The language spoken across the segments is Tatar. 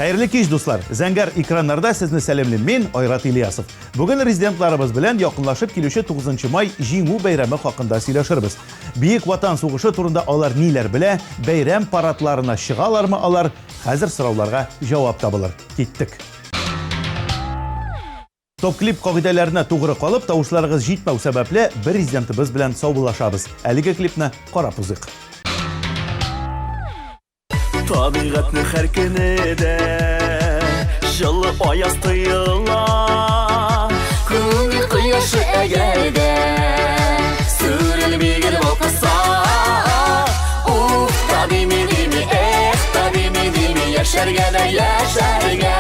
Хәерле кич, дуслар! Зәңгәр экраннарда сезне сәламлим мин, Айрат Ильясов. Бүген резидентларыбыз белән якынлашып килүче 9 май Җиңү бәйрәме хакында сөйләшербез. Бөек Ватан сугышы турында алар ниләр белә, бәйрәм парадларына чыгалармы алар? Хәзер сорауларга җавап табылыр. Киттек! Топ-клип кагыйдәләренә тугры калып, тавышларыгыз җитмәү сәбәпле, бер резидентыбыз белән саубуллашабыз. Әлеге клипны карап узыйк. Табигатьнең һәр көне дә җылы аяз тоела. Күңел кояшы әгәр дә сүрелми гел балкыса. Уф, та дими дими, эх, та дими дими, яшәргә дә яшәргә.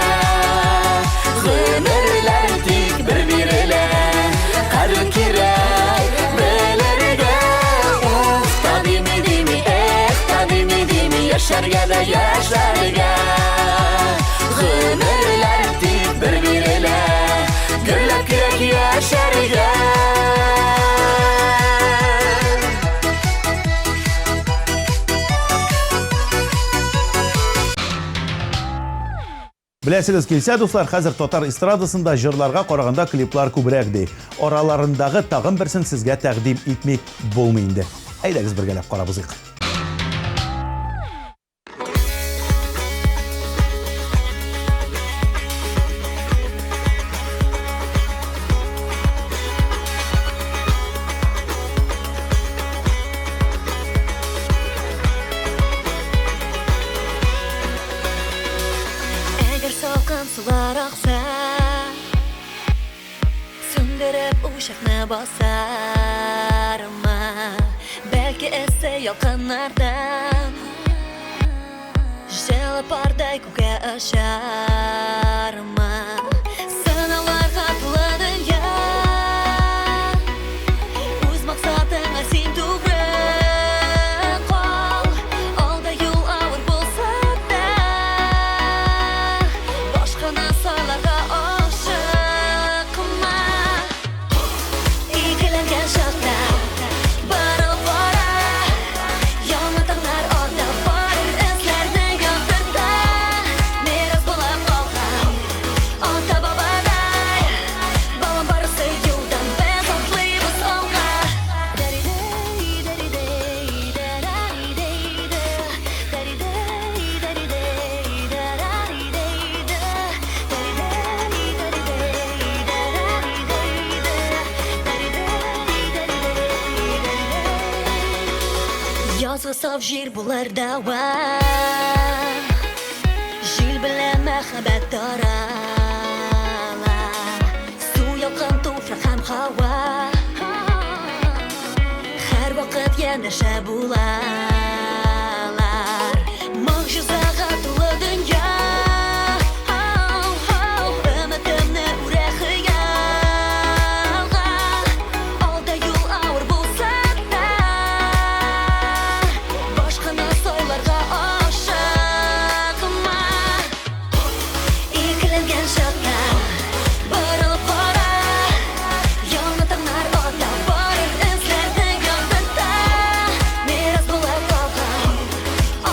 Гомерләр тик бер бирелә, кадер кирәк белергә. Уф, та дими дими, эх, та дими дими, яшәргә дә яшәргә. Гомерләр тик бер бирелә, гөрләп кирәк яшәргә. Беләсегез килсә, дуслар, хәзер татар эстрадасында җырларга караганда клиплар күбрәк ди. Араларындагы тагын берсен сезгә тәкъдим итми булмый инде. Әйдәгез бергәләп карап узыйк. Әгәр салкын сулар акса, Сүндереп учакны басармы? Бәлки эссе ялкыннардан Җылы пардай күккә очармы? Сынауларга тулы дөнья, Үз максатыңа син тугры кал. Алда юл авыр булса да, Башканы сайларга ашыкма. Икеләнгән чакта борылып кара, Яңа таңнар ата, барыр эзләрне яктырта. Мирас булып калган ата-бабадай, Балам, барысы юлдан, без атлыйбыз алга. Язгы саф җир булыр дәва, Җил белән мәхәббәт тарала. Су, ялкын, туфрак һәм һава Һәрвакыт янәшә булалар. Могҗизага тулы дөнья, Өметемне үрә хыялга. Алда юл авыр булса да, Башканы сайларга ашыкма. Икеләнгән чакта борылып кара, Яңа таңнар ата, барыр эзләрне яктырта. Мирас булып калган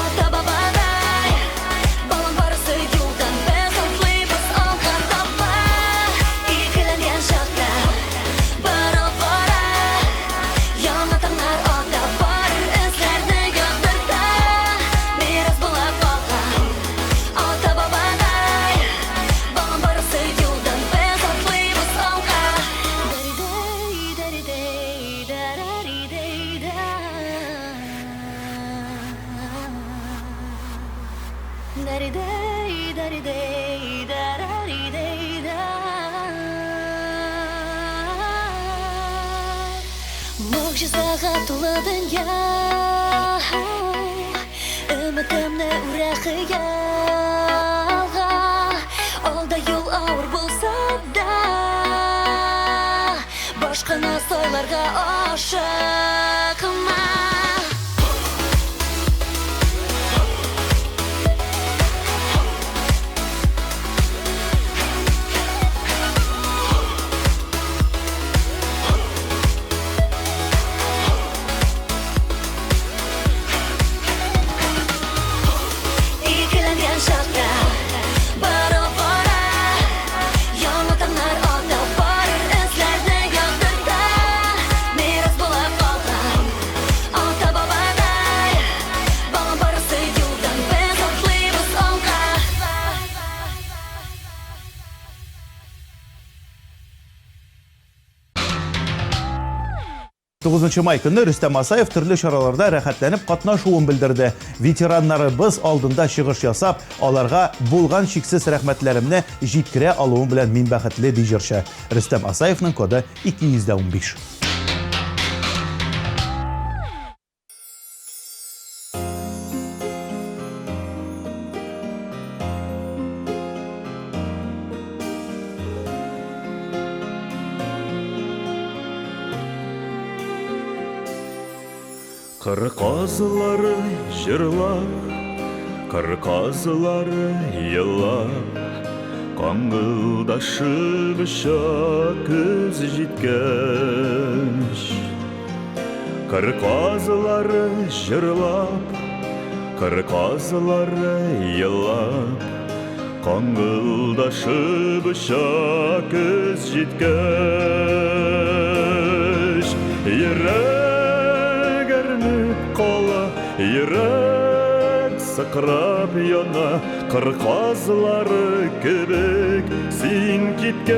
ата-бабадай, Балам, барысы юлдан, без атлыйбыз алга таба. Икеләнгән чакта борылып кара, Яңа таңнар ата, барыр эзләрне яктырта. Мирас булып калган ата-бабадай, Балам, барысы юлдан, без атлыйбыз алга. Могҗизага тулы дөнья, Өметемне үрә хыялга. Алда юл авыр булса да, Башканы сайларга ашыкма. Икеләнгән чакта 9 май көнне Рөстәм Асаев төрле чараларда рәхәтләнеп катнашуын белдерде. Ветераннарыбыз алдында чыгыш ясап, аларга булган чиксез рәхмәтләремне җиткерә алуым белән мин бәхетле, ди җырчы. Рөстәм Асаевның коды 215. Кыр казлары җырлап, кыр казлары елап, Каңгылдашып оча көз җиткәч. Кыр казлары җырлап, кыр казлары елап, Каңгылдашып оча көз җиткәч. Йөрәк әрнеп кала, йөрәк сыкрап яна, Кыр казлары кебек син киткәч.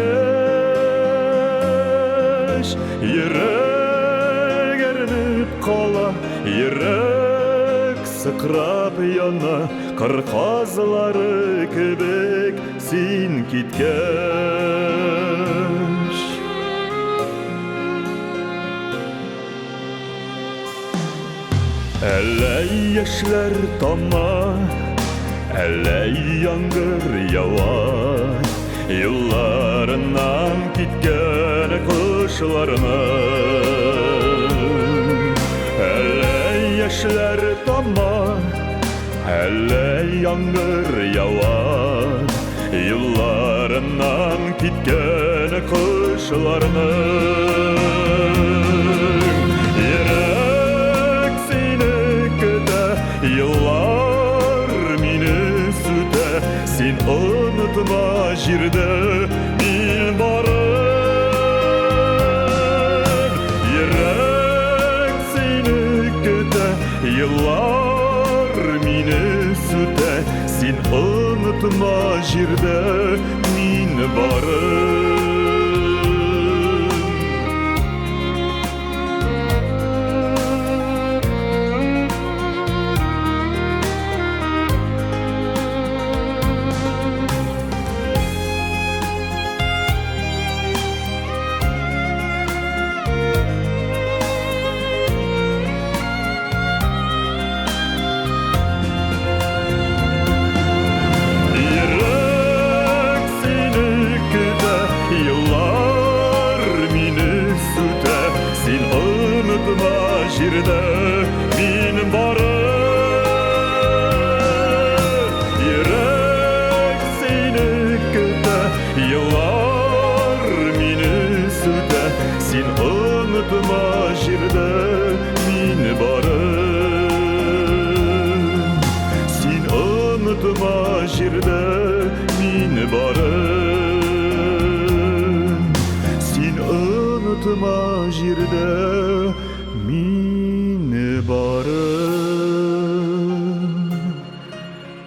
Йөрәк әрнеп кала, йөрәк сыкрап яна, Кыр казлары кебек син киткәч. Әллә яшьләр тама, әллә яңгыр ява, Юлларыннан киткән кошларның. Әллә яшьләр тама, әллә яңгыр ява, Юлларыннан киткән кошларның. Йөрәк сине көтә, еллар мине сүтә, Син онытма җирдә мин барым. Йөрәк сине көтә, еллар мине сүтә, Син онытма җирдә мин барым. Йөрәк сине көтә, еллар мине сүтә, Син онытма җирдә мин барым. Йөрәк сине көтә, еллар мине сүтә, Син онытма җирдә мин барым. Син онытма җирдә мин барым. Син онытма җирдә мин барым.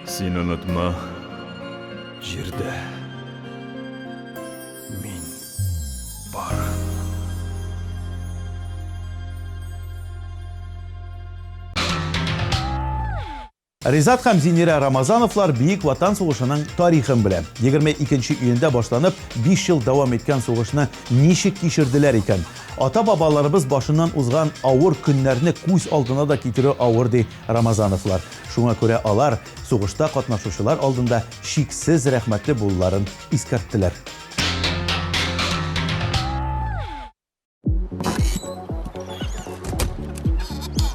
Син онытма җирдә мин барым. Ризат һәм Зинира Рамазановлар Бөек Ватан сугышының тарихын белә. 22 июньдә башланып, 5 ел дәвам иткән сугышны ничек кичерделәр икән? Ата-бабаларыбыз башыннан узган авыр көннәрне күз алдына да китерү авыр, ди Рамазановлар. Шуңа күрә алар сугышта катнашучылар алдында чиксез рәхмәтле булуларын искәрттеләр.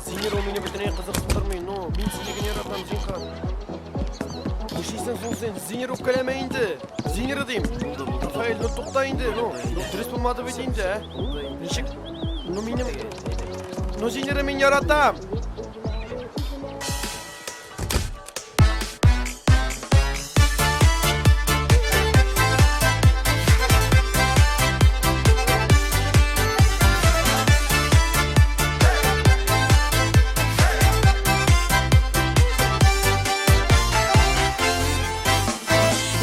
Синер, ул мине бөтенләй кызыксындырмый. Ну, мин сине генә яратам, зинһар. Нишлисең соң син? Зинер, үпкәләмә инде. Зинер дим. Рафаэль, ну тукта инде. Ну, ну дөрес булмады бит инде, ә? Ничек? Ну минем... Ну Зинерны мин яратам.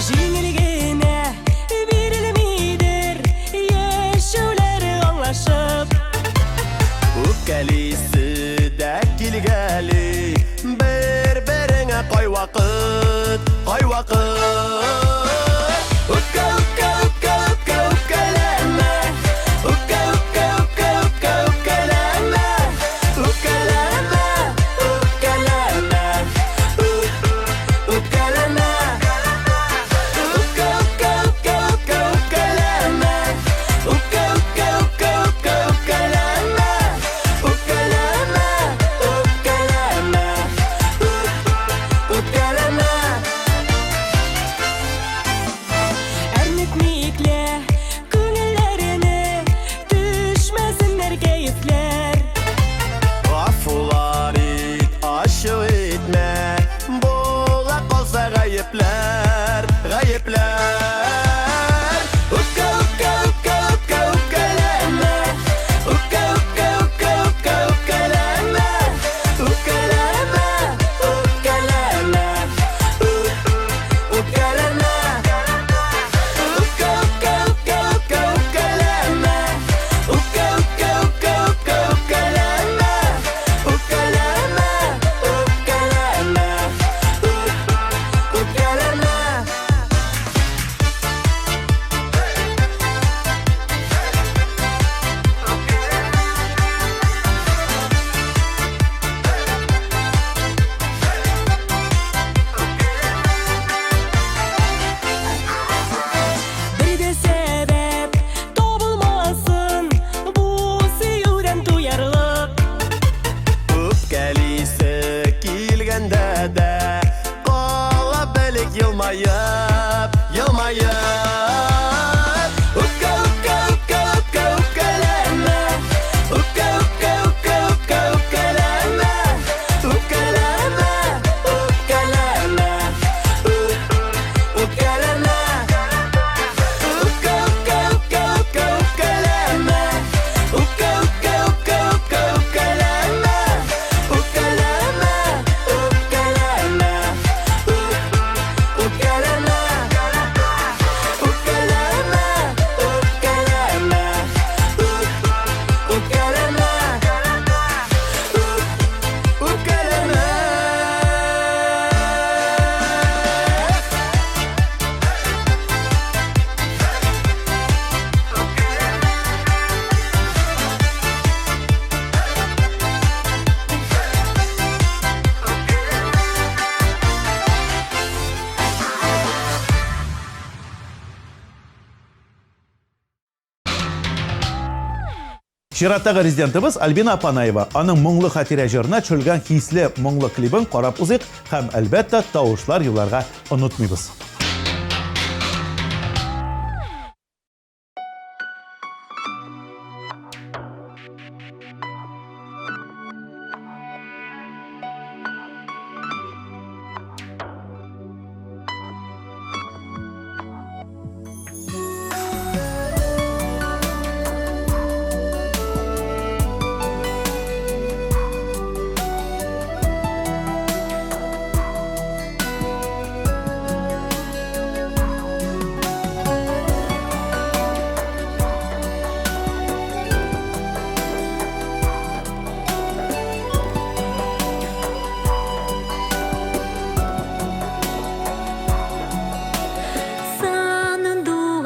Җиңел генә бирелмидер яшәүләр аңлашып. Үпкәлисе дә килгәли бер-береңә кайвакыт, кайвакыт. Үпкә, үпкә, үпкә, үпкә, үпкәләмә. Үпкә, үпкә, үпкә, үпкә, үпкәләмә. Үпкәләмә, үпкәләмә. Үпкәләмә. Үпкә, үпкә, үпкә, үпкә, үпкәләмә. Үпкә, үпкә, үпкә, үпкә, үпкәләмә. Үпкәләмә, үпкәләмә. Үпкәләмә. Әрнетмик лә күңелләрне, төшмәсеннәр кәефләр. Гафулар ит, ачу итмә, була калса гаепләр, гаепләр. Үпкә, үпкә, үпкә, үпкә, үпкәләмә. Үпкә, үпкә, үпкә, үпкә, үпкәләмә. Үпкәләмә, үпкәләмә. Үпкәләмә. Үпкә, үпкә, үпкә, үпкә, үпкәләмә. Үпкә, үпкә, үпкә, үпкә, үпкәләмә. Үпкәләмә, үпкәләмә. Үпкәләмә. Бер дә сәбәп табылмасын бу сөюдән туярлык. Үпкәлисе килгәндә дә кала белик елмаеп, елмаеп. Үпкә, үпкә, үпкә, үпкә, үпкәләмә. Үпкә, үпкә, үпкә, үпкә, үпкәләмә. Үпкәләмә, үпкәләмә. Үпкәләмә. Үпкә, үпкә, үпкә, үпкә, үпкәләмә. Үпкә, үпкә, үпкә, үпкә, үпкәләмә. Үпкәләмә, үпкәләмә. Үпкәләмә. Үпкәләмә, үпкәләмә. Үпкәләмә. Үпкәләмә. Чираттагы резидентыбыз Альбина Апанаева. Аның Моңлы хатирә җырына төшерелгән хисле моңлы клибын карап узыйк һәм, әлбәттә, тавышлар юлларга онытмыйбыз.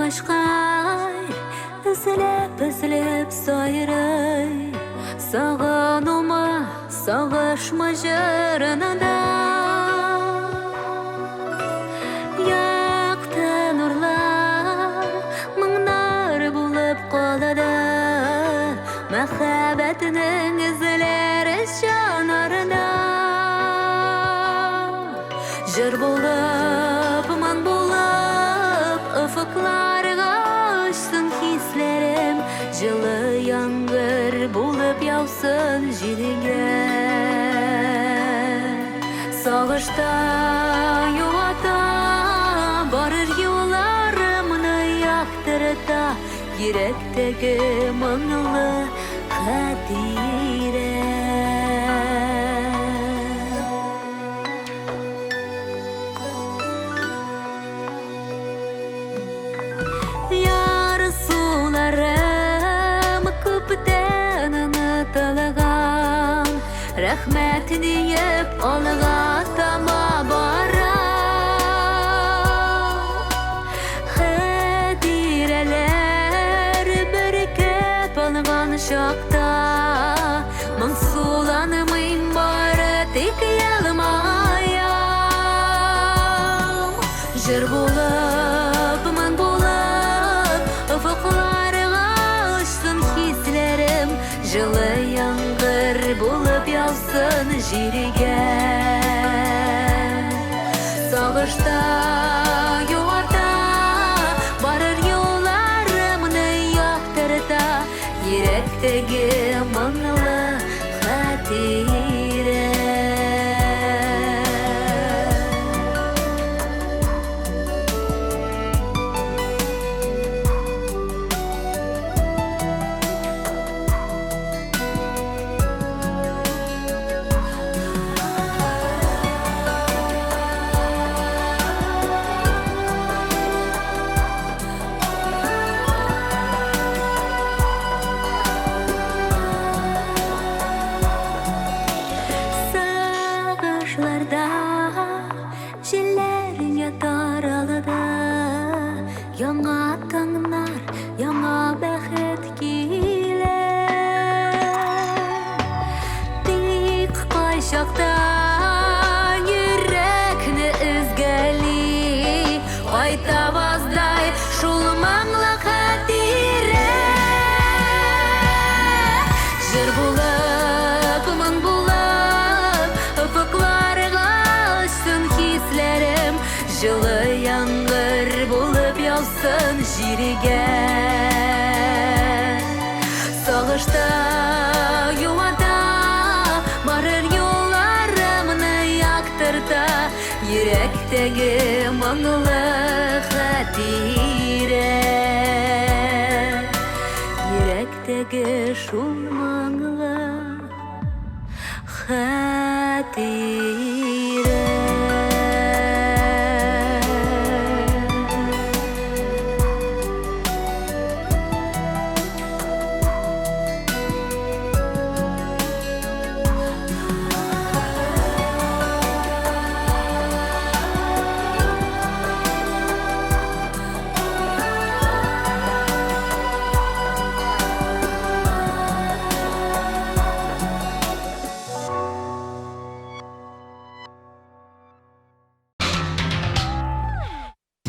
Сандугачкай өзелеп-өзелеп сайрый, Сагынума, сагышма җырында. Якты нурлар, моңнар булып калды, Мәхәббәтнең эзләре җаннарында. Җыр булып, моң булып, офыкларга очсын хисләрем, җылы яңгыр булып яусын җиргә. Сагышта юата, барыр юлларымны яктырта, йөрәктәге моңлы хатирә. Ярсуларым күптән онытылган. Рәхмәт диеп алга таба бара. Хәтирәләр бөркеп алган чакта Моңсуланмыйм, бары тик елмаям. Җыр булып, моң булып, офыкларга очсын хисләрем, Җылы яңгыр булып яусын җиргә. Сагышта юарта, барыр юлларымны яктырта, Йөрәктәге моңлы хатирә. Сагышларда җилләргә таралды, Яңа таңнар, яңа бәхет килә. Тик кайчакта йөрәкне өзгәли, Кайта баздай шул моңлы хатирә. Җыр булып, моң булып, офыкларга очсын хисләрем, Җылы яңгыр булып яусын җиргә. Сагышта юата, барыр юлларымны яктырта, Йөрәктәге моңлы хатирә. Йөрәктәге шул моңлы хатирә.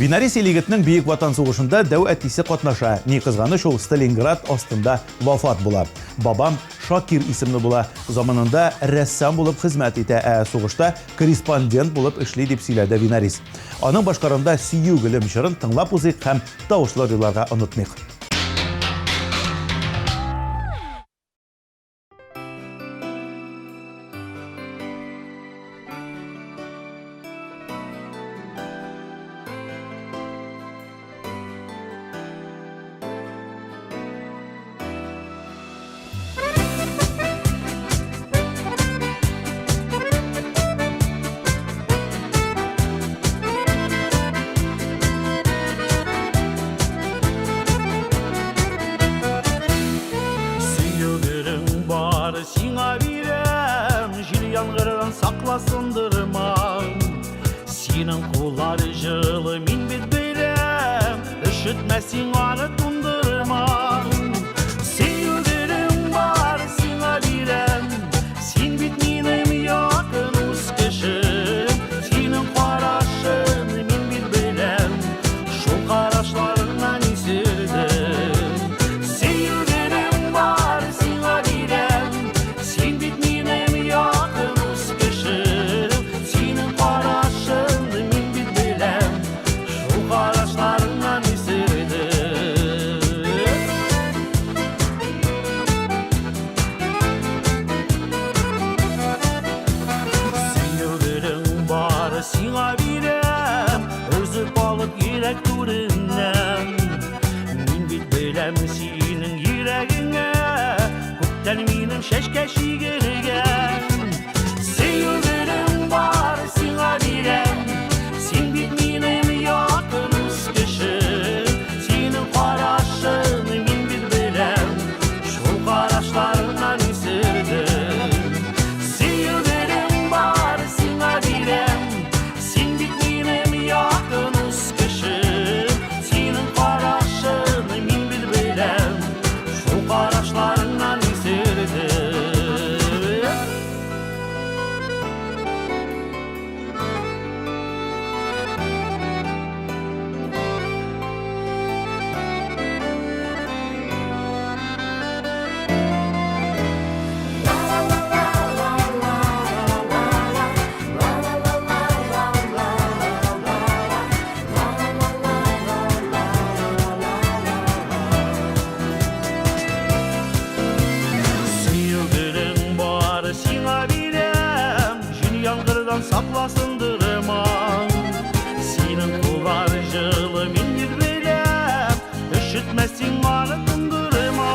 Винарис Илегетнең Бөек Ватан сугышында дәү әтисе катнаша. Ни кызганыч, ул Сталинград астында вафат була. Бабам Шакир исемле була. Заманында рәссам булып хезмәт итә, ә сугышта корреспондент булып эшли, дип сөйләде Винарис. Аның башкаруында Сөю гөлем җырын тыңлап узыйк һәм тавышлы юлларга онытмыйк. Сөюләрем бар, сиңа бирәм, Җил яңгырдан сакласындырмам. Синең куллар җылы, мин бит беләм, Өшетмә син аны тундырмам. Сөюләрем бар, сиңа бирәм, Син бит минем якын үз кешем. Синең карашын мин бит беләм, Шул карашларыңнан исердем. Сөюләрем бар, сиңа бирәм, Син бит минем якын үз кешем. Синең карашын мин бит беләм, Шул карашларыңнан исердем. Сөюләрем бар, сиңа бирәм, Өзеп алып йөрәк түреннән. Мин бит беләм синең йөрәгеңә Күптән минем чәчкә чигелгән. Сөюләрем бар, сиңа бирәм, Син бит минем якын үз кешем. Синең карашын мин бит беләм, Шул карашларыңнан исердем. Бәладан сакласын дырма. Синең куллар җылы, мин бит беләм, Өшетмәс сиңа туңдырма.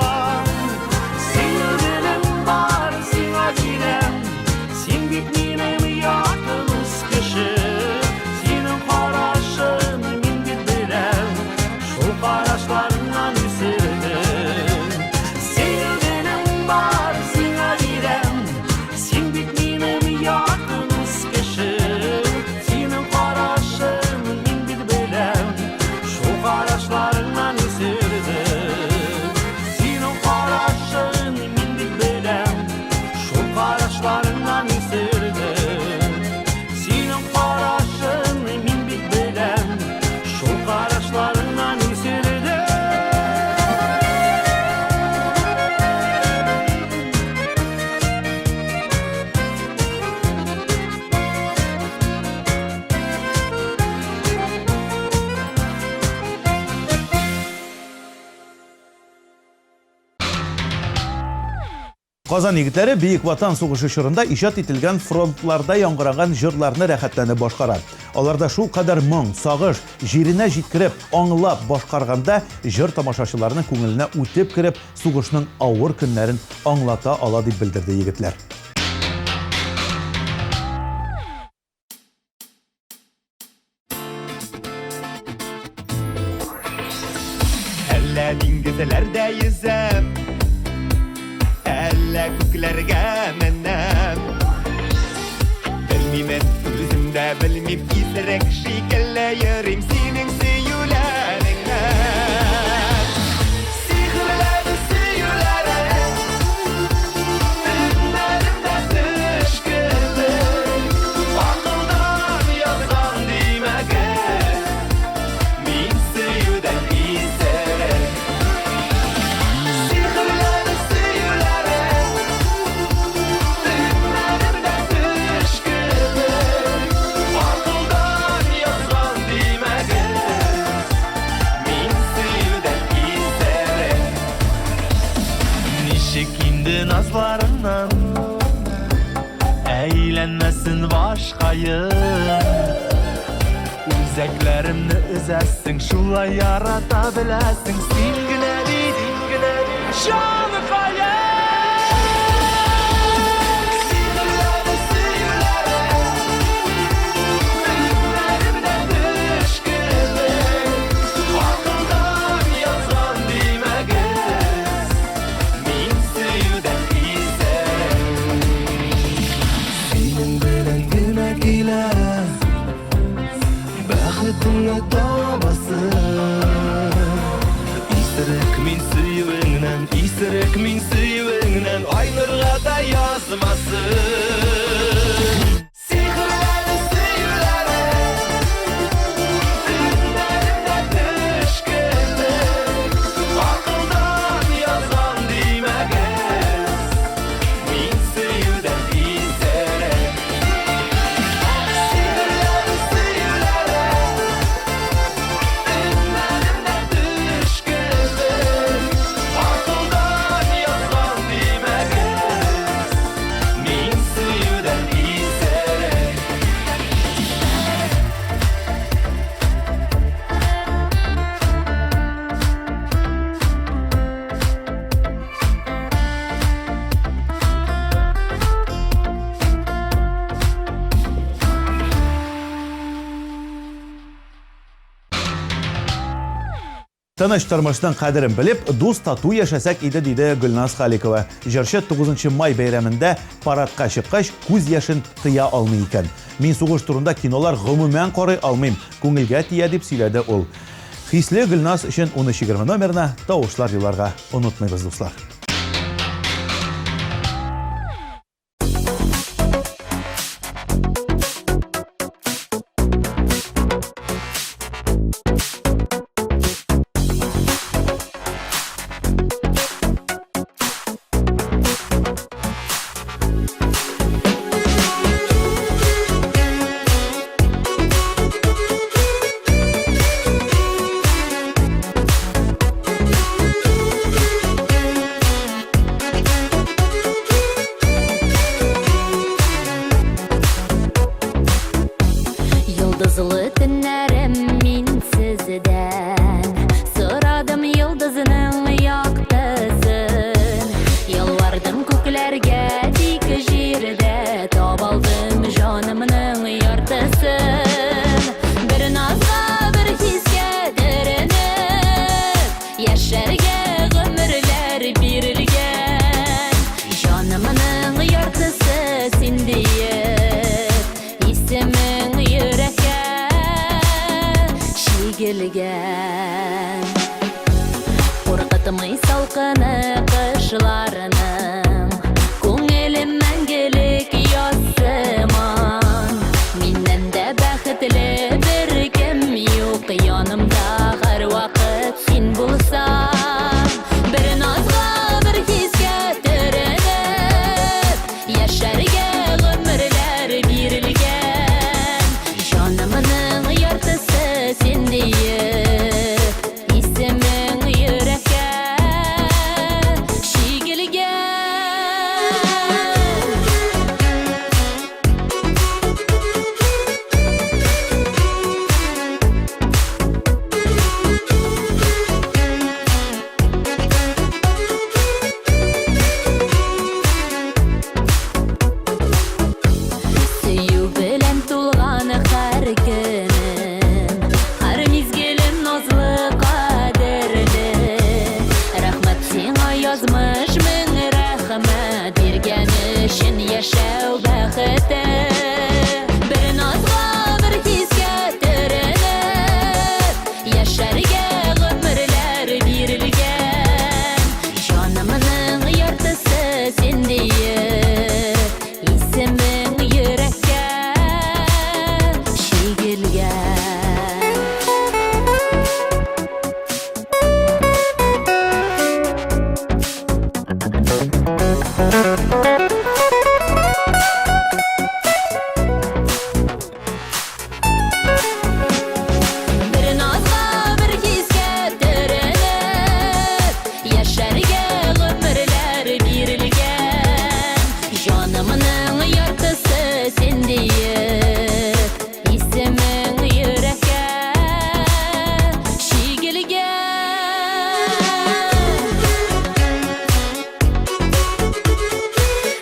Синең белем бар, сиңа бирәм, Син бит минем якын үз кеше. Синең карашың мин бит беләм, Шул карашларыңнан үсердем. Синең белем бар, сиңа бирәм, Син бит минем якын үз кеше. Синең карашың мин бит беләм, Шул карашларыңнан үсердем. Синең карашың мин бит беләм, Шул карашларыңнан үсердем. Синең карашың мин бит беләм, Шул карашларыңнан үсердем. Казан егетләре Бөек Ватан сугышы чорында иҗат ителгән фронтларда яңгыраган җырларны рәхәтләнеп башкара. Аларда шулкадәр моң, сагыш, җиренә җиткереп, аңлап башкарганда җыр тамашачыларның күңеленә үтеп кереп, сугышның авыр көннәрен аңлата ала дип белдерде егетләр. Әллә диңгезләрдә йөзәм, әллә күкләргә менәм. Белмимен, үзем дә белмим, исерек шикелле йөрим синең сөюләреңнән. Сихерләде сөюләрең, төннәремдә төш кебек. Акылдан язган димәгез, мин сөюдән исерек. Сихерләде сөюләрең, төннәремдә төш кебек. Акылдан язган димәгез, мин сөюдән исерек. Ничек инде назларыңнан Әйләнмәсен башкаем. Үзәкләремне өзәсең, шулай ярата беләсең. Син генә бит, син генә бит, җаныкаем. Сихерләде сөюләрең, төннәремдә төш кебек. Акылдан язган димәгез, мин сөюдән исерек. Синең белән генә килә Бәхетемне табасың. Исерек мин сөюеңнән, исерек мин сөюеңнән, Айнырга да язмасын. Сихерләде сөюләрең, төннәремдә төш кебек. Акылдан язган димәгез, мин сөюдән исерек. Сихерләде сөюләрең, төннәремдә төш кебек. Акылдан язган димәгез, мин сөюдән исерек. Тыныч тормышның кадерен белеп, дус тату яшәсәк иде, диде Гөлназ Халикова. Җырчы 9 май бәйрәмендә парадка чыккач, күз яшен тыя алмый икән. Мин сугыш турында кинолар гомумән карый алмыйм, күңелгә тия дип сөйләде ул. Хисле Гөлназ өчен 1320 номерына тавышлар юлларга онытмыйбыз, дуслар. Язлы төннәрем мин сездән Сорадым йолдызның яктысын. Ялвардым күкләргә, тик җирдә Табалдым җанымның яртысын. Бер назга, бер хискә төренеп, Яшәргә гомерләр бирелгән. Җанымның яртысы син диеп, Исемең йөрәккә чигелгән. Куркытмый салкыны кышларның, Күңелем мәңгелек яз сыман. Миннән дә бәхетле беркем юк, Янымда һәрвакыт син булсаң. Бер назга, бер хискә төренеп, Яшәргә гомерләр бирелгән. Җанымның яртысы син диеп, Исемең йөрәккә чигелгән. Сөю белән тулган һәр көнем, һәр мизгелем назлы, кадерле. Рәхмәт сиңа, язмыш, мең рәхмәт биргән өчен яшәү бәхете. Бер назга, бер хискә төренеп, Яшәргә гомерләр бирелгән. Җанымның яртысы син диеп, Исемең йөрәккә чигелгән. Бер назга, бер хискә төренеп, Яшәргә гомерләр бирелгән. Җанымның яртысы син диеп, Исемең йөрәккә чигелгән.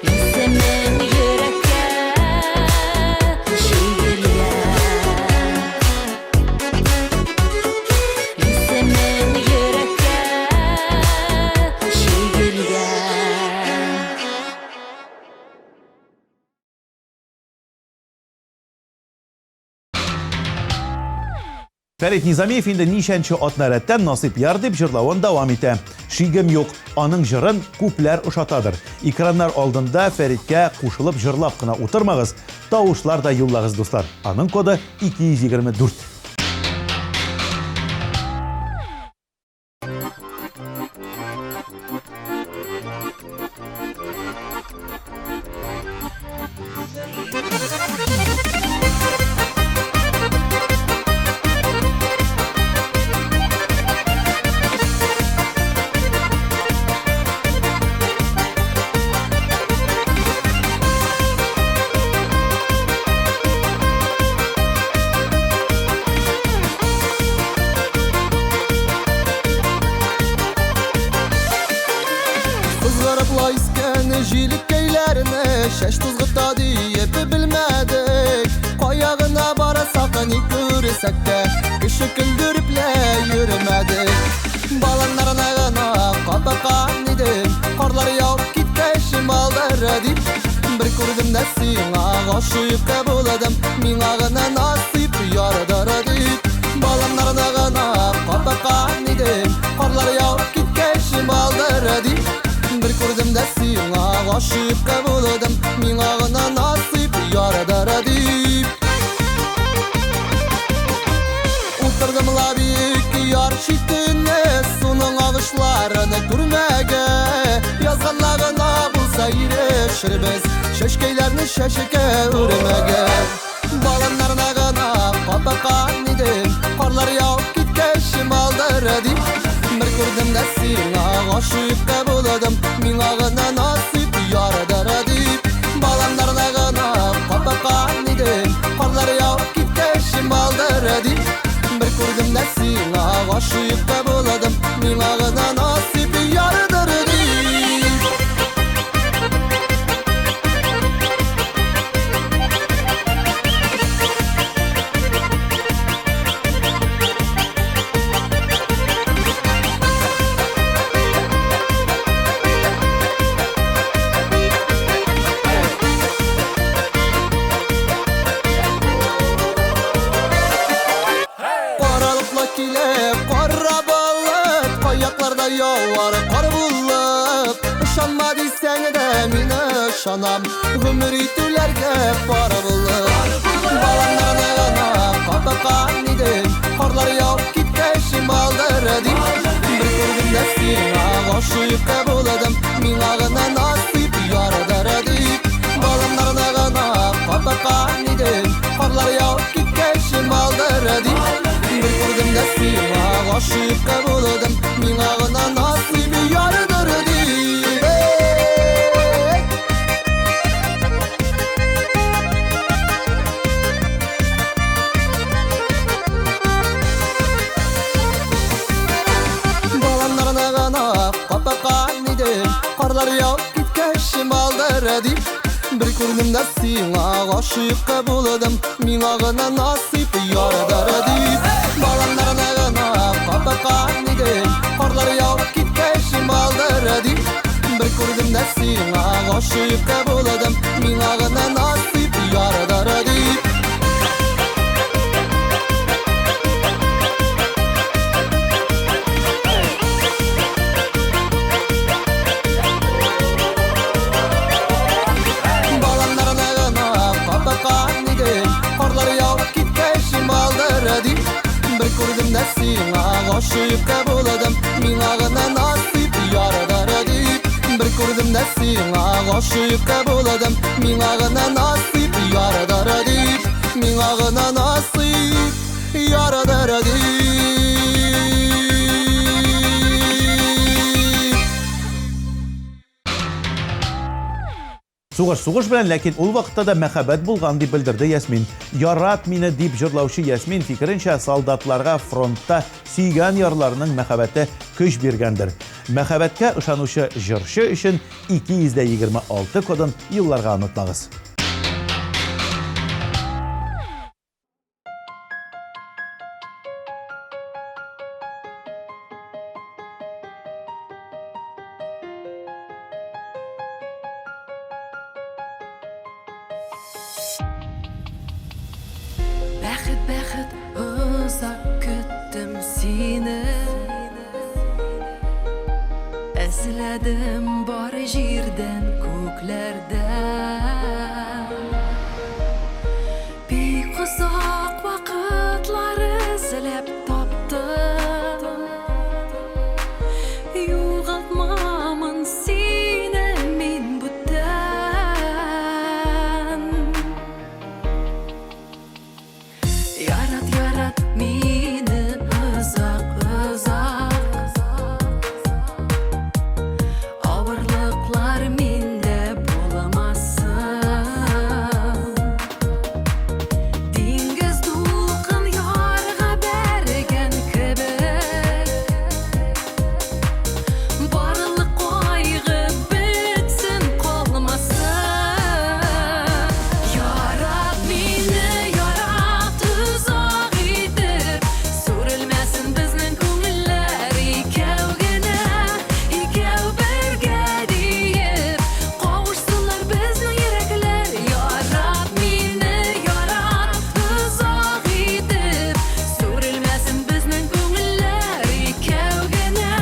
Исемең йөрәккә чигелгән. Исемең йөрәккә чигелгән. Фәрит Низамиев инде ничәнче атна рәттән Насыйп яр дип җырлавын дәвам итә. Шигем юк, аның җырын күпләр ошатадыр. Экраннар алдында Фәриткә кушылып җырлап кына утырмагыз, тавышлар да юллагыз, дуслар. Аның коды 224. Сызгырып искән җилкәйләрне, Чәч тузгыта диеп белмәдек. Кая гына барсак, ни күрсәк тә, Кеше көлдереп лә йөрмәдек. Баланнарына гына капакан идем, Карлар явып киткәч балдыр дип. Бер күрдем дә сиңа гашыйк булдым, Миңа гына насыйп ярдыр дип. Баланнарына гына капакан идем, Карлар явып киткәч балдыр дип. Бер күрдем дә сиңа гашыйк булдым, Миңа гына насыйп ярдыр дип. Утырдым ла биек яр читенә, Суның агышларын күрмәгә. Язганнарына булса ирешербез, Чәчкәйләрне чәчәккә үрмәгә. Баланнарына гына капакан идем, Карлар явып киткәч балдыр дип. Бер күрдем дә сиңа гашыйк булдым, Миңа гына насыйп ярдыр дип. Баланнарына гына капакан идем, Карлар явып киткәч балдыр явар кар булып. Ышанма дисәң дә мин ышанам, гомер итүләргә пар булып. Баланнарны гына капакан идем, карлар явып киткәч балдыр дип. Бер күрдем дә сиңа гашыйк булдым, миңа гына насыйп ярдыр дип. Баланнарны гына капакан идем, карлар явып киткәч балдыр дип. Бер күрдем дә сиңа гашыйк булдым, миңа гына насыйп ярдыр дип. Эй! Баланнарны гына капакан идем, карлар явып киткәч балдыр дип. Бер күрдем дә сиңа гашыйк булдым, миңа гына насыйп ярдыр дип. Баланнарны гына капакан идем, карлар явып киткәч балдыр дип. Бер күрдем дә сиңа гашыйк булдым, миңа гына насыйп ярдыр дип. Баланнарны гына капакан идем, карлар явып киткәч балдыр дип. Бер күрдем дә сиңа гашыйк булдым, миңа гына насыйп ярдыр дип. Бер күрдем дә сиңа гашыйк булдым, миңа гына насыйп ярдыр дип. Миңа гына насыйп ярдыр дип. Сугыш сугыш белән, ләкин ул вакытта да мәхәббәт булган, дип белдерде Ясмин. Ярат мине дип җырлаучы Ясмин фикеренчә, солдатларга фронтта сөйгән ярларының мәхәббәте көч биргәндер. Мәхәббәткә ышанучы җырчы өчен 226 кодын юлларга онытмагыз. Бәхет, бәхет, озак көттем сине. Эзләдем бар җирдән, күкләрдән. Бик озак вакытлар эзләп таптым. Югалтмамын сине мин бүтән. Ярат, ярат мине озак, озак. Авырлыклар миндә булмасын. Диңгез дулкын ярга бәргән кебек, барлык кайгы бетсен, калмасын. Ярат мине, ярат озак итеп, сүрелмәсен безнең күңелләр. Икәү генә, икәү бергә диеп, кавышсыннар безнең йөрәкләр. Ярат мине, ярат озак итеп, сүрелмәсен безнең күңелләр. Икәү генә,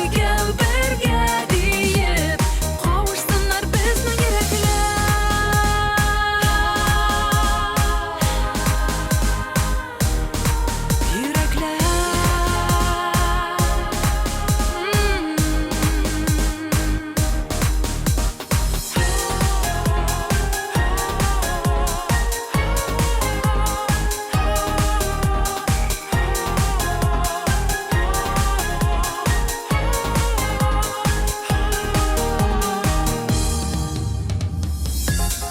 икәү бергә диеп, кавышсыннар безнең йөрәкләр. Йөрәкләр.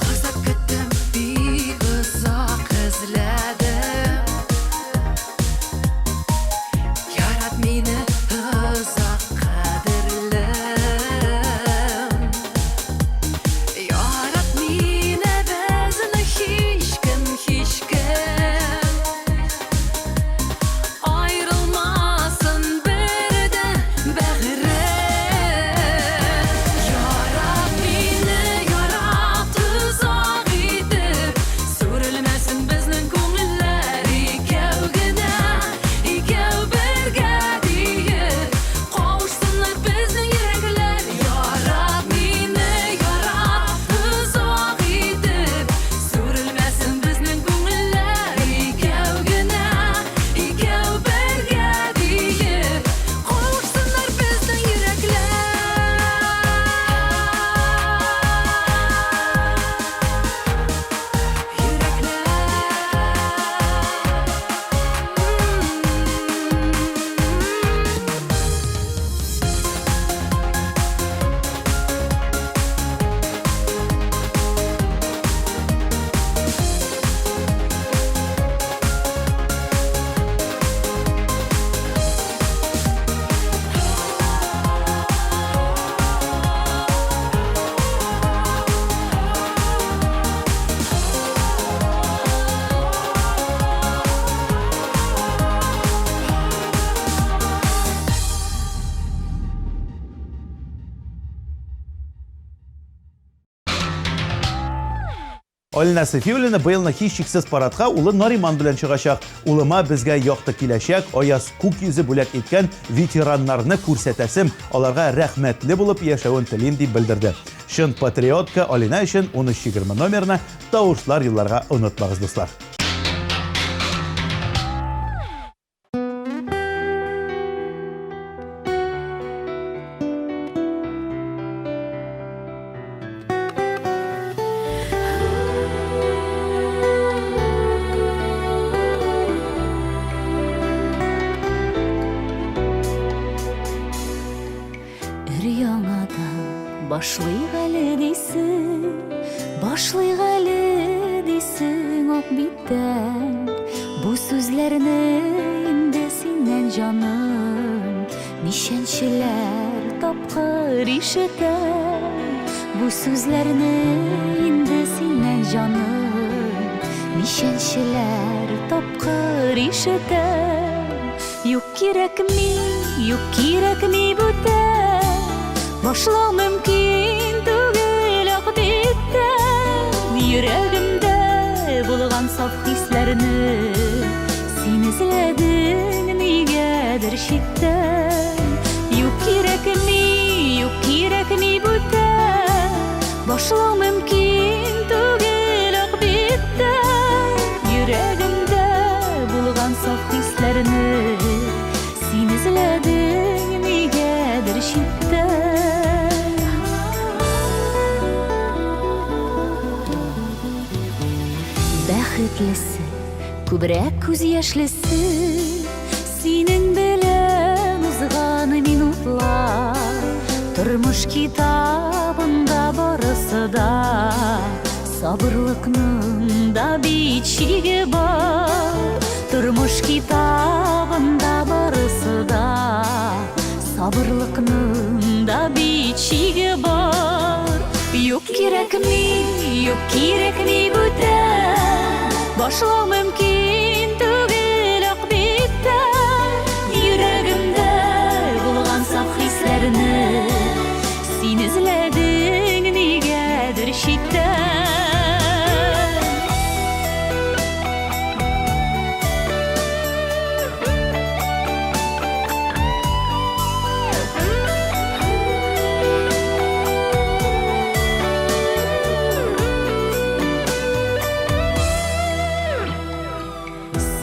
Озак көттем, бик озак эзләдем. Ярат мине озак, кадерлем. Ярат мине, безне һичкем, һичкем аерылмасын бер дә, бәгърем. Ярат мине, ярат озак итеп, сүрелмәсен безнең күңелләр. Алинә Сафиуллина быелны һичшиксез парадка улы Нариман белән чыгачак. Улыма безгә якты киләчәк, аяз күк йөзе бүләк иткән ветераннарны күрсәтәсем, аларга рәхмәтле булып яшәвен телим, дип белдерде. Чын патриотка Алинә өчен 13.20 номерына тавышлар юлларга онытмагыз, дуслар. Өр-яңадан башлыйк әле дисең, башлыйк әле дисең ак биттән. Бу сүзләрне инде синнән, җаным, ничәнчеләр тапкыр ишетәм. Бу сүзләрне инде синнән, җаным, ничәнчеләр тапкыр ишетәм. Юк кирәкми, юк кирәкми бүтән, Башлау мөмкин түгел ак биттән. Йөрәгемдә булган саф хисләрне Син эзләдең нигәдер читтән. Юк кирәкми, юк кирәкми бүтән, Башлау мөмкин түгел ак биттән. Йөрәгемдә булган саф хисләрне Син эзләдең нигәдер читтән. Бәхетлесе, күбрәк күз яшьлесе, Синең белән узган минутлар. Тормыш китабында барысы да, Сабырлыкның да бит чиге бар. Тормыш китабында барысы да, Сабырлыкның да бит чиге бар. Юк кирәкми, юк кирәкми бүтән, Башлау мөмкин түгел ак биттән. Йөрәгемдә булган саф хисләрне Син эзләдең нигәдер читтән.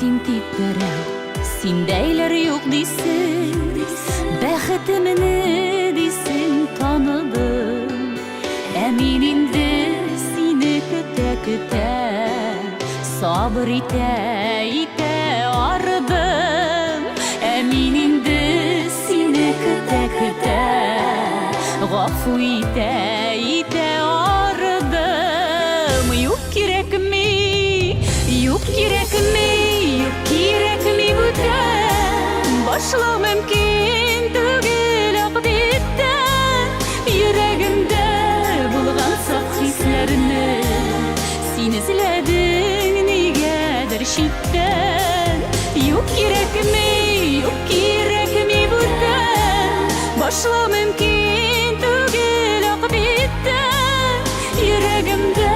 Син тик берәү, синдәйләр юк дисең, Бәхетемне дисең таныдым. Ә мин инде сине көтә-көтә, Сабыр итә-итә арыдым. Ә мин инде сине көтә-көтә, Гафу итә-итә арыдым. Юк кирәкми, юк кирәкми, юк кирәкми бүтән, Башлау мөмкин түгел ак биттән. Йөрәгемдә булган саф хисләрне Син эзләдең нигәдер читтән. Юк кирәкми, юк кирәкми бүтән, Башлау мөмкин түгел ак биттән. Йөрәгемдә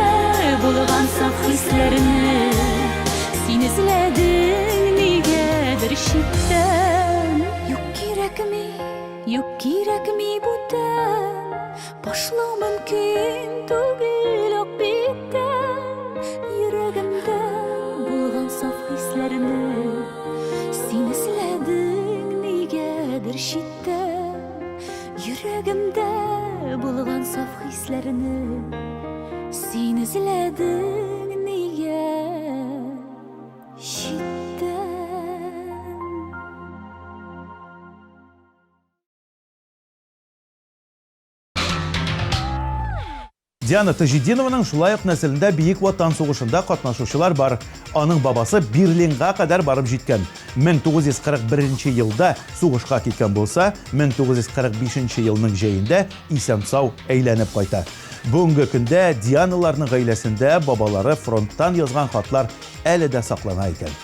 булган саф хисләрне Син эзләдең нигәдер читтән. Юк кирәкми, юк кирәкми бүтән, Башлау мөмкин түгел ак биттән. Йөрәгемдә булган саф хисләрне Син эзләдең нигәдер читтән. Йөрәгемдә булган саф хисләрне Син эзләдең нигә читтән. Диана Таҗетдинованың шулай ук нәселендә Бөек Ватан сугышында катнашучылар бар. Аның бабасы Берлинга кадәр барып җиткән. 1941 елда сугышка киткән булса, 1945 елның җәендә исән-сау әйләнеп кайта. Бүгенге көндә Дианаларның гаиләсендә бабалары фронттан язган хатлар әле дә саклана икән.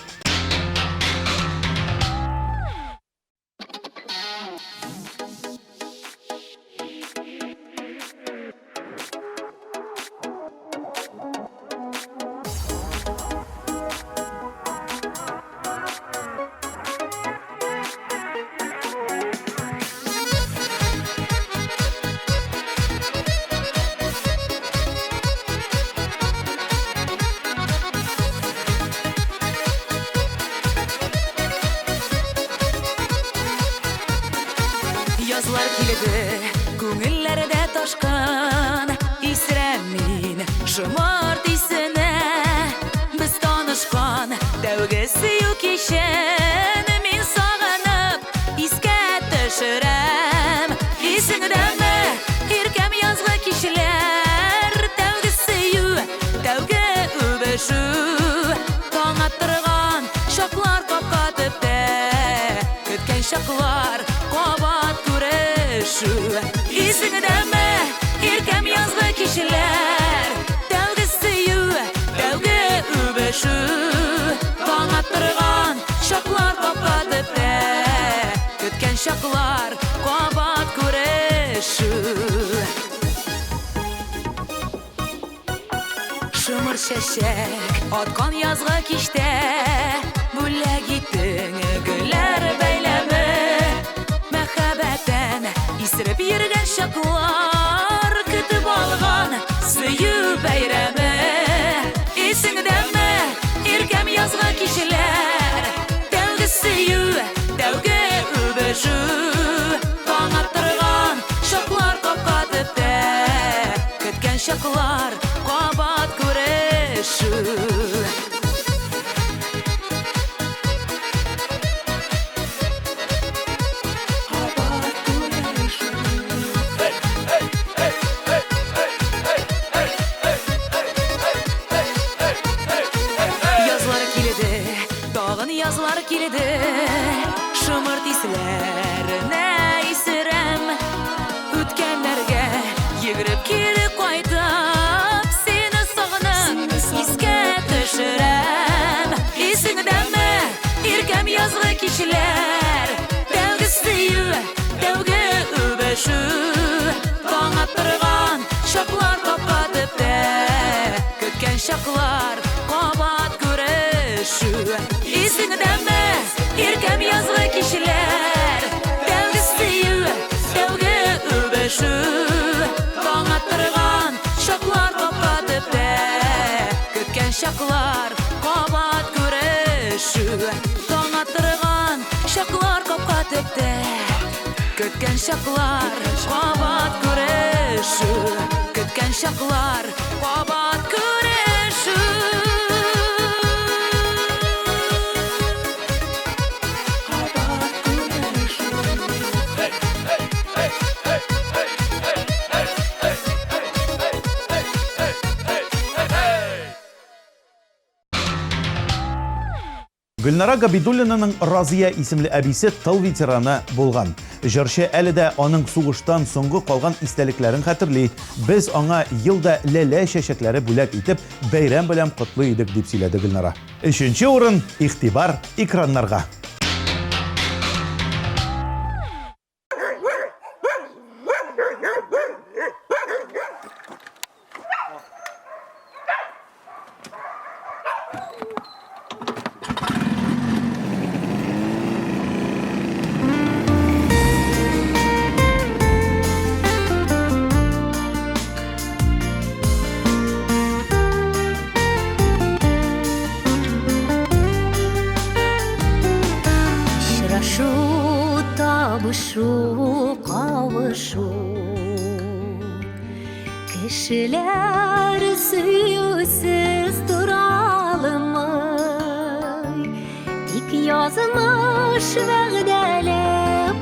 килде, күңелләрдә ташкын. Исерәм мин шомарт исенә. Без танышкан тәүге сөю кичен мин сагынып искә төшерәм. Исеңдәме, иркәм, язгы кичләр, тәүге сөю, тәүге үбешү. Таң аттырган чаклар капка төптә, көткән чаклар кабат күрешү. Исеңдәме, иркәм, язгы кичләр, тәүге сөю, тәүге үбешү. Таң аттырган чаклар капка төптә, көткән чаклар кабат күрешү. Шымыр чәчәк аткан язгы кичтә бүләк иттең гөлләр бәйләме. Мәхәббәттән исереп йөргән чаклар, көтеп алган сөю бәйрәме. Исеңдәме, иркәм, язгы кичләр, тәүге сөю, тәүге үбешү. Таң аттырган чаклар капка төптә, көткән чаклар кабат күрешү. Язлар килде, тагын язлар килде, шомырт исләренә исерәм. Үткәннәргә йөгереп кире кайтып, сине сагынып искә төшерәм. Исеңдәме, иркәм, язгы кичләр, тәүге сөю, тәүге үбешү. Таң аттырган чаклар капка төптә, көткән чаклар кабат күрешү. Исеңдәме, иркәм, язгы кичләр, тәүге сөю, тәүге үбешү. Таң аттырган чаклар капка төптә, көткән чаклар кабат күрешү. Таң аттырган чаклар капка төптә, көткән чаклар кабат күрешү. Көткән чаклар кабат күрешү. Гөлнара Габидуллинаның Разия исемле әбисе тыл ветераны булган. Җырчы әле дә аның сугыштан соңгы калган истәлекләрен хәтерли. Без аңа елда ләлә чәчәкләре бүләк итеп, бәйрәм белән котлый идек, дип сөйләде Гөлнара. Өченче урын, игътибар экраннарга. Очрашу, табышу, кавышу. Кешеләр сөюсез тора алмый. Тик язмыш вәгъдәле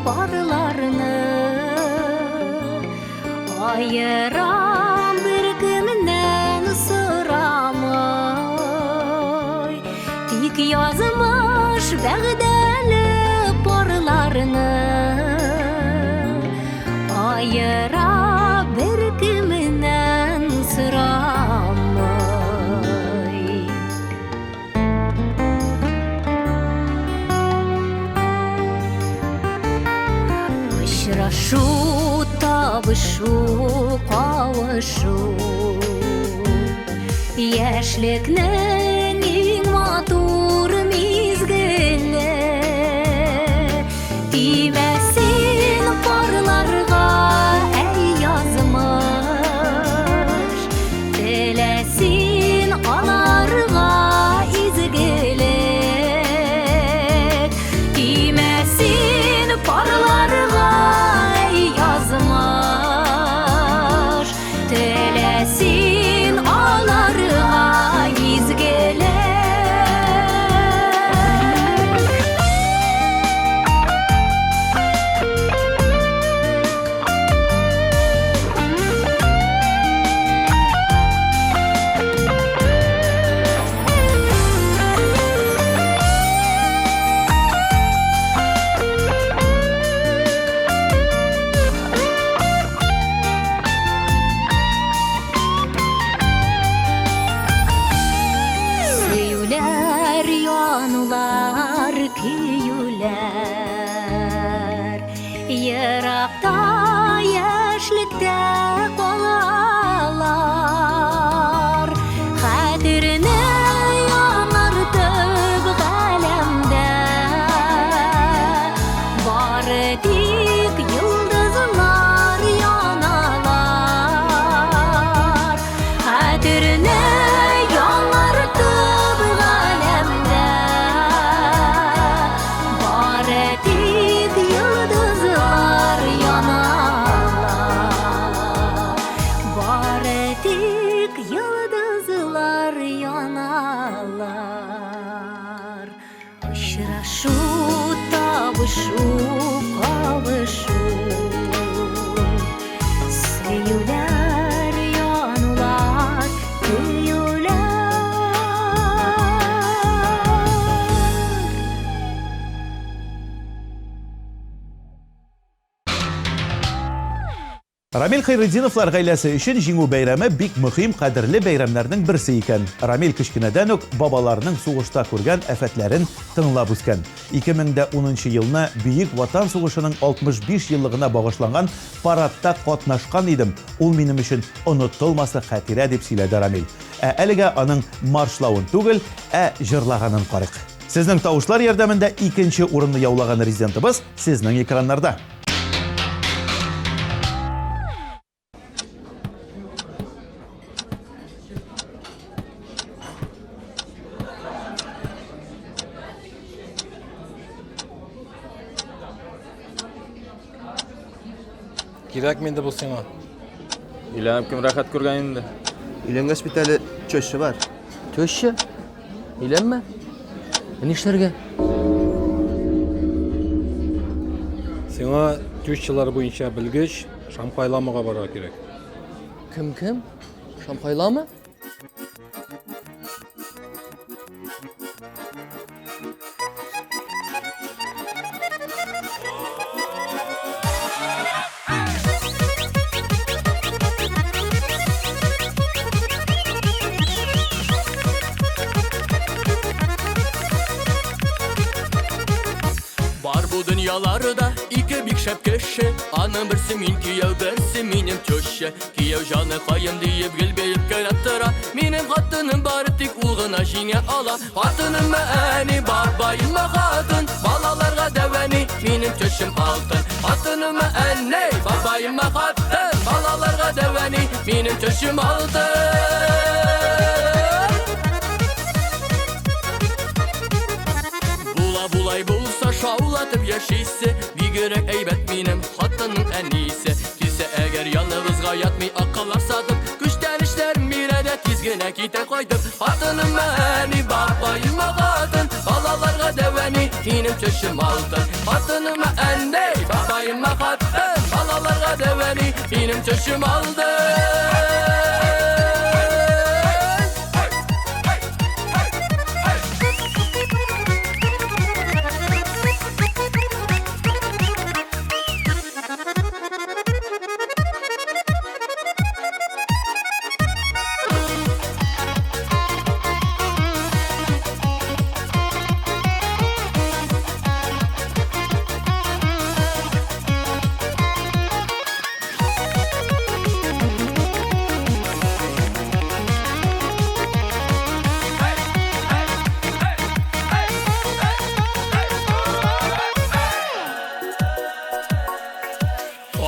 парларны аерам беркемнән сорамый. Тик язмыш вәгъдәле парларны аера беркемнән сорамый. Очрашу, табышу, кавышу. Яшьлекнең иң матур мизгеле. Тимә син парларга, әй язмыш. Телә син аларга изгелек. Тимә син парларга, әй язмыш. сөюләр Еракта яшьлектә калалар. Хәтерне яңартып галәмдә Бары тик йолдызлар яналар. Хәтерне яңартып галәмдә Бары тик йолдызлар яналар. Бары тик йолдызлар яналар. Очрашу, табышу, кавышу, Сөюләр, янулар, көюләр. Рамил Хәйретдиновлар гаиләсе өчен Җиңү бәйрәме бик мөһим, кадерле бәйрәмнәрнең берсе икән. Рамил кечкенәдән үк бабаларының сугышта күргән афәтләрен тыңлап үскән. 2010 елны Бөек Ватан сугышының 65 еллыгына багышланган парадта катнашкан идем. Ул минем өчен онытылмаслык хатирә, дип сөйләде Рамил. Ә әлегә аның маршлавын түгел, ә җырлаганын карыйк. Сезнең тавышлар ярдәмендә икенче урынны яулаган резидентыбыз сезнең экраннарда. Кирәкме инде бу сиңа? Өйләнеп кем рәхәт күргән инде? Өйләнгәч бит әле теща бар. Теща? Өйләнмә? Ә нишләргә? Сиңа тещалар буенча белгеч Шамхайламага барырга кирәк. Кем кем? Шамхайлама? Бар бу дөньяларда ике бик шәп кеше, аның берсе мин кияү, берсе минем теща. Кияү җаны каен диеп гел биеп кенә тора. Минем хатыным бары тик ул гына җиңә ала. Хатыным әни, бабаем хатын, балаларга дәвәни, минем тещам алтын. Хатыным әни, бабаем хатын, балаларга дәвәни, минем тещам алтын. Була булай булса шаулатып яшисе, бигрәк әйбәт минем хатынның әнисе. Килсә әгәр яныбызга ятмый акыллар сатып, күчтәнешләрен бирә дә тиз генә китә кайтып. Хатыным әни, бабаем хатын, балаларга дәвәни, минем тещам алтын. Хатыным әни, бабаем хатын, балаларга дәвәни, минем тещам алтын.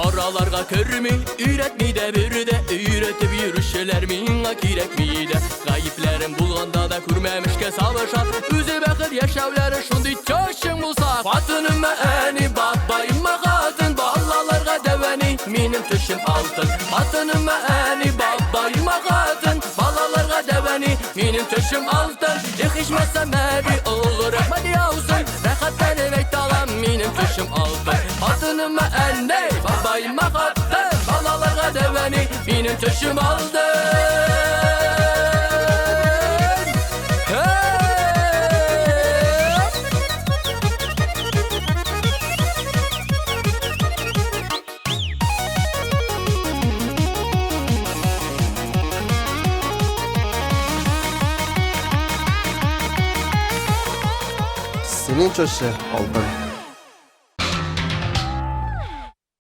Араларга керми, өйрәтми дә бер дә, өйрәтеп йөрүчеләр миңа кирәкми дә. Гаепләрем булганда да күрмәмешкә сабыша, үзе бәхет яшәүләре шундый тещаң булса. Хатыным әни, бабаем хатын, балаларга дәвәни, минем тещам алтын. Хатыным әни, бабаем хатын, балаларга дәвәни, минем тещам алтын. Эх, ичмасам әби, олы рәхмәт яусын, рәхәтләнеп әйтә алам, минем тещам алтын. Хатыным әни, бабаем хатын, балаларга дәвәни, минем тещам алтын. Синең теща алтын.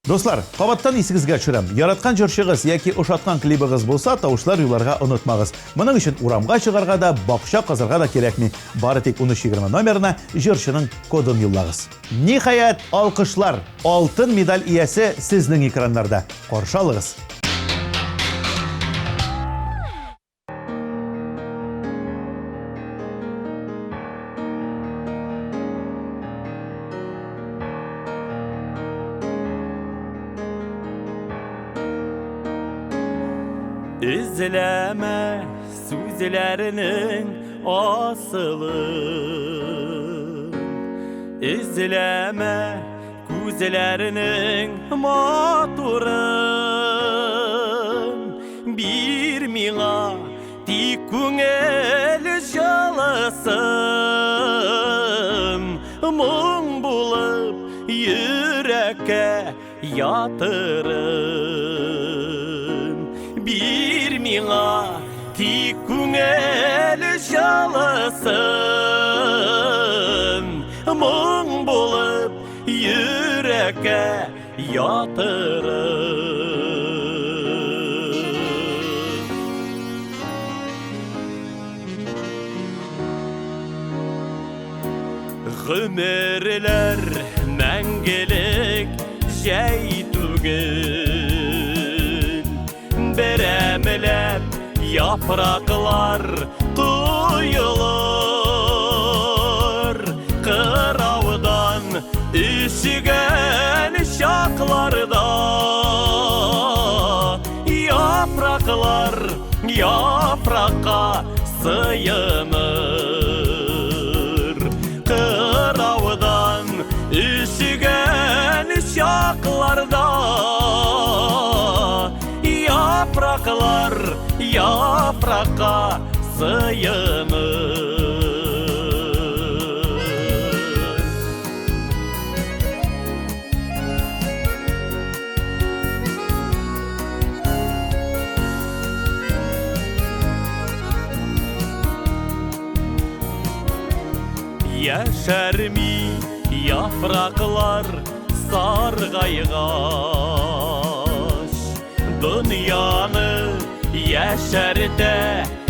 Дуслар, кабаттан исегезгә төшерәм. Яраткан җырчыгыз яки ошаткан клибыгыз булса, тавышлар юлларга онытмагыз. Моның өчен урамга чыгарга да, бакча казырга да кирәкми. Бары тик 1320 номерына җырчының кодын юллагыз. Ниһаять, алкышлар! Алтын медаль иясе сезнең экраннарда. Каршы алыгыз! Эзләмә сүзләренең асылын, Эзләмә күзләренең матурын. Бир миңа тик күңел җылысын, Моң булып йөрәккә ятырын. Бир миңа тик күңел җылысын, Моң булып йөрәккә ятырын. Гомерләр мәңгелек җәй түгел, Берәмләп яфраклар коелыр. Кыраудан өшегән чакларда яфраклар яфракка сыеныр. Кыраудан өшегән чакларда яфраклар яфракка сыеныр. Яшәрми яфраклар саргайгач, Дөньяны яшәртә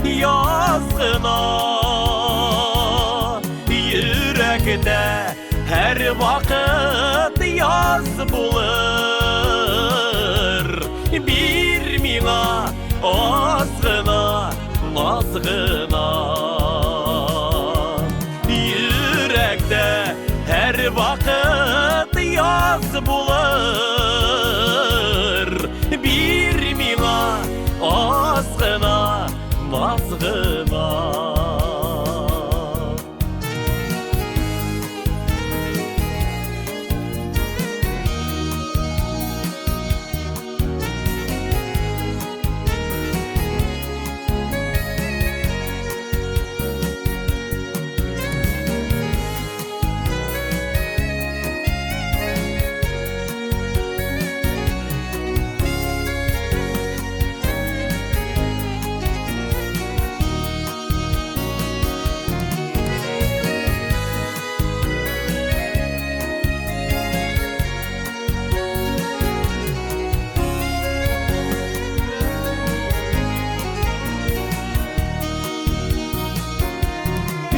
яз гына. Йөрәктә һәр вакыт яз булыр. Бир миңа аз гына, наз гына. Йөрәктә һәр вакыт яз булыр. Бир миңа аз гына, наз гына.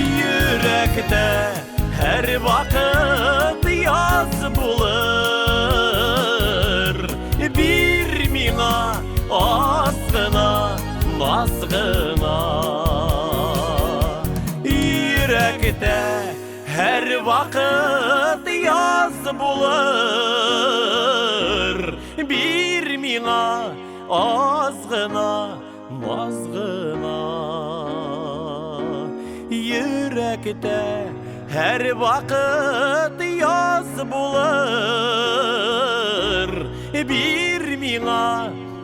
Йөрәктә һәр вакыт яз булыр. Бир миңа аз гына, наз гына. Йөрәктә һәр вакыт яз булыр. Бир миңа аз гына, наз гына. Йөрәктә һәр вакыт яз булыр. Бир миңа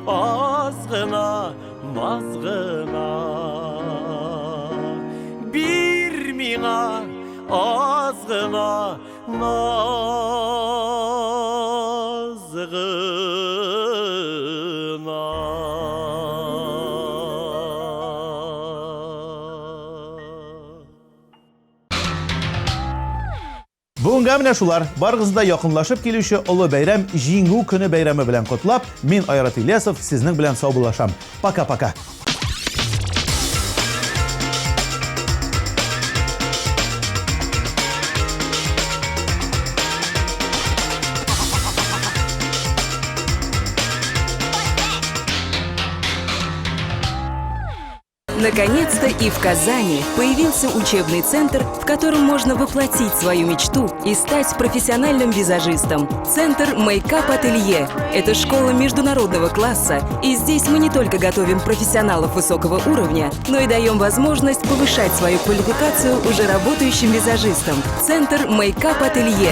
аз гына, наз гына. Бир миңа аз гына, наз гына. Бүгенге Бүгенгә менә шулар. Барыгызны да якынлашып килүче олы бәйрәм Җиңү көне бәйрәме белән котлап, мин Айрат Ильясов сезнең белән саубуллашам. Пока-пока. Наконец-то и в Казани появился учебный центр, в котором можно воплотить свою мечту и стать профессиональным визажистом. Центр Мейкап Ателье – это школа международного класса, и здесь мы не только готовим профессионалов высокого уровня, но и даем возможность повышать свою квалификацию уже работающим визажистам. Центр Мейкап Ателье.